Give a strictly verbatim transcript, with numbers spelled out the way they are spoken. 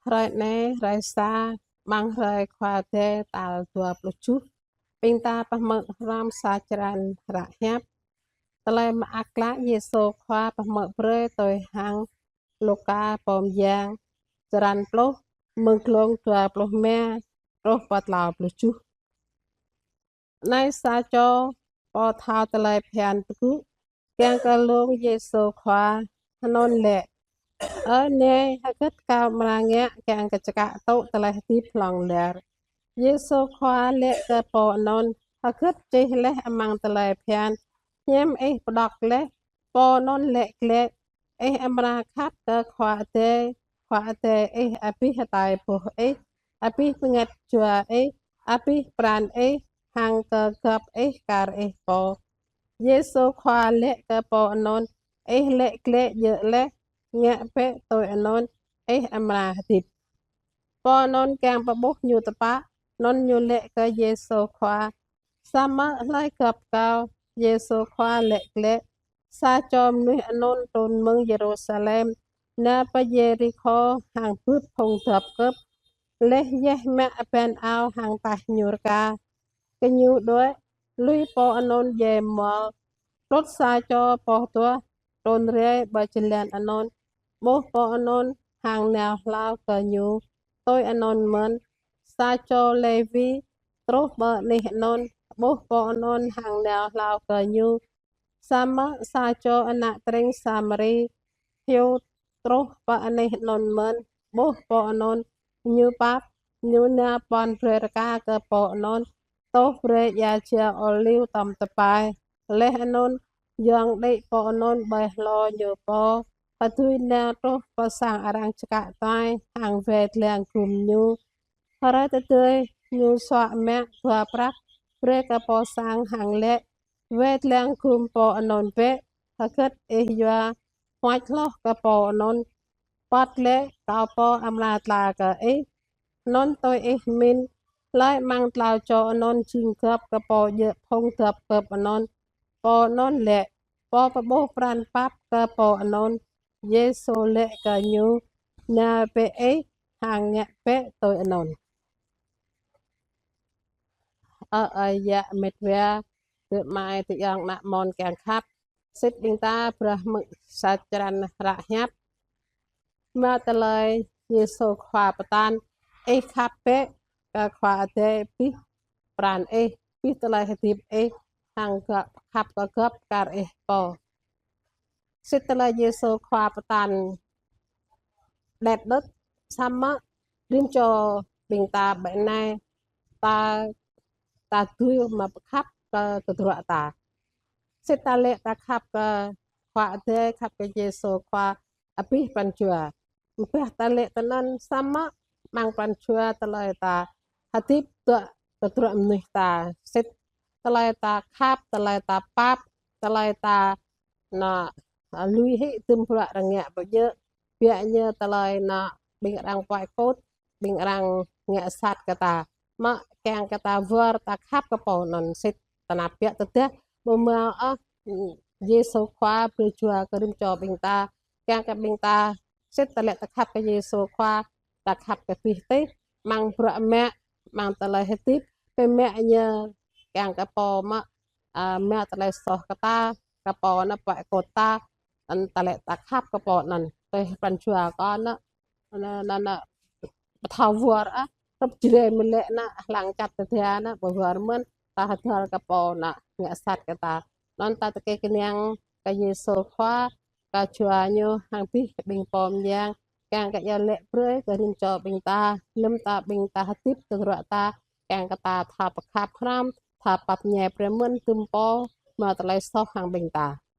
Hrơi anai, hrơi sa, amăng hrơi Khua Adai tal dua pluh tơjuh. Ƀing ta pơhmư̆ hrŏm sa črăn hră hiăp. Tơlơi mơak klă Yêsu Khua pơhmư̆ brơi tui hăng Luka pô mơyang, črăn pluh, mơ̆ng glông dua pluh rơma truh pơ klâo pluh tơjuh. Anai sa čô pô thâo tơlơi phiăn tơgŭ kiăng kơ lông Yêsu Khua, anŭn laĭ: Ơ Nai, hơgĕt kâo amra ngă kiăng kơ čơkă tŭ tơlơi hơdip hlŏng lar? Yêsu Khua laĭ kơ pô anŭn: Hơgĕt čih laih amăng tơlơi phiăn? Hiam ih pơđŏk laih? Pô anŭn laĭ glaĭ: Ih amra khăp kơ Khua Adai, Khua Adai ih abih hơtai boh ih, abih bơngăt jua ih, abih pran ih, hăng kơ gŏp ih kar ih pô. Yêsu Khua laĭ kơ pô anŭn: Ih laĭ glaĭ djơ̆ laih, ngă bĕ tui anŭn, ih amra hơdip. Pô anŭn kiăng pơƀuh ñu tơpă, anŭn ñu laĭ kơ Yêsu Khua: Samơ̆ hlơi gŏp kâo? Yêsu Khua laĭ glaĭ: Sa čô mơnuih anŭn trŭn mơ̆ng Yêrusalem nao pơ Yêrikhô hăng bưp phung dŏp kơp, laih yeh mă abăn ao hăng taih ñu rơka. Gơñu đuaĭ, lui pô anŭn djai mơ̆. Truh sa čô pô tuah trŭn rai ƀơi jơlan anŭn, ƀuh pô anŭn hăng nao hlao kơ ñu tui anŭn mơ̆n. Sa čô Lêwi truh pơ anih anŭn, ƀuh pô anŭn hăng nao hlao kơ ñu. Samơ̆ sa čô ană tring Samari hyu truh pơ anih anŭn mơ̆n, ƀuh pô anŭn, ñu pap, ñu nao pŏn brơi rơka kơ pô anŭn, tuh brơi ia jia ôliu tŏm tơpai. Laih anŭn, yŏng đĭ pô anŭn ƀơi hlô ñu pô, hơdui nao truh pơ sang arăng čơkă tuai hăng wai lăng gum ñu. Hrơi tơdơi, ñu suă mă dua prăk brơi kơ pô sang hăng laĭ: Wai lăng gum pô anŭn bĕ, hơgĕt ih yua huač hloh kơ pô anŭn? Păt laĭ: Kâo pô amra tla kơ ih. Anŭn tui ih min, hlơi amăng klâo čô anŭn jing gŏp kơ pô djơ̆ phung dŏp kơp anŭn? Pô anŭn laĭ: Pô pơƀuh pran pap kơ pô anŭn. Yêsu laĭ kơ ñu: Nao bĕ ih hăng ngă bĕ tui anŭn. Ơ, ơ, yă mĕt wa, tơmai tơyŏng ană mơ̆n kiăng khăp. Sĭt ƀing ta phrâo hmư̆ sa črăn hră hiăp. Mơ̆ tơlơi Yêsu Khua pơtă: Ih khăp bĕ kơ Khua Adai abih pran ih, abih tơlơi hơdip ih, hăng gŏp, khăp kơ gŏp kar ih pô. Sĭt tơlơi Yêsu Khua pơtă đet đŭt, samơ̆ rĭm čô ƀing ta ƀơi anai, ta, ta dưi mă pơkhăp kơ, kơ tơdruă ta. Sĭt ta laĭ ta khăp kơ Khua Adai, khăp kơ Yêsu Khua abih pran jua. Ƀiădah ta laĭ tui anŭn samơ̆ amăng pran jua tơlơi ta hơdip tui tơdruă mơnuih ta. Sĭt tơlơi ta khăp, tơlơi ta pap, tơlơi ta nao, a, lui hĭ tơm bruă arăng ngă ƀu djơ̆, biă ñu tơlơi nao ƀing arăng puăi kôt, ƀing arăng ngă sat kơ ta. Mơ̆ kiăng kơ ta wơr ta khăp kơ pô anŭn sĭt. Tơnap biă tơdah ƀu mơ̆ ôh, Yêsu Khua brơi jua kơ rĭm čô ƀing ta. Kiăng kơ ƀing ta sĭt ta laĭ ta khăp kơ Yêsu Khua, ta khăp kơ abih tih, amăng bruă mă, amăng tơlơi hơdip, pơmă ñu kiăng kơ pô mơ̆, a, mă tơlơi soh kơ ta, kơ pô nao puăi kôt ta, anŭn ta laĭ ta khăp kơ pô anŭn. Tui pran jua kơ anŭn, anŭn, anŭn, anŭn, ƀu thâo wơr, a, rơ̆p jrê mơ̆ laĭ anŭn, hlăng čăt tơdah anŭn, ƀu wơr mơ̆n, ta hơdơr kơ pô nao ngă sat kơ ta. Anŭn ta tơkê kơnang kơ Yêsu Khua, kơ jua ñu hăng abih ƀing pô mơyang, kiăng kơ ia laĭ brơi kơ rĭm čô ƀing ta, lơ̆m ta ƀing ta hơdip tơdruă ta, kiăng kơ ta thâo pơkhăp hrŏm, thâo pap ñai brơi mơ̆n tơm pô mă tơlơi soh hăng ƀing ta.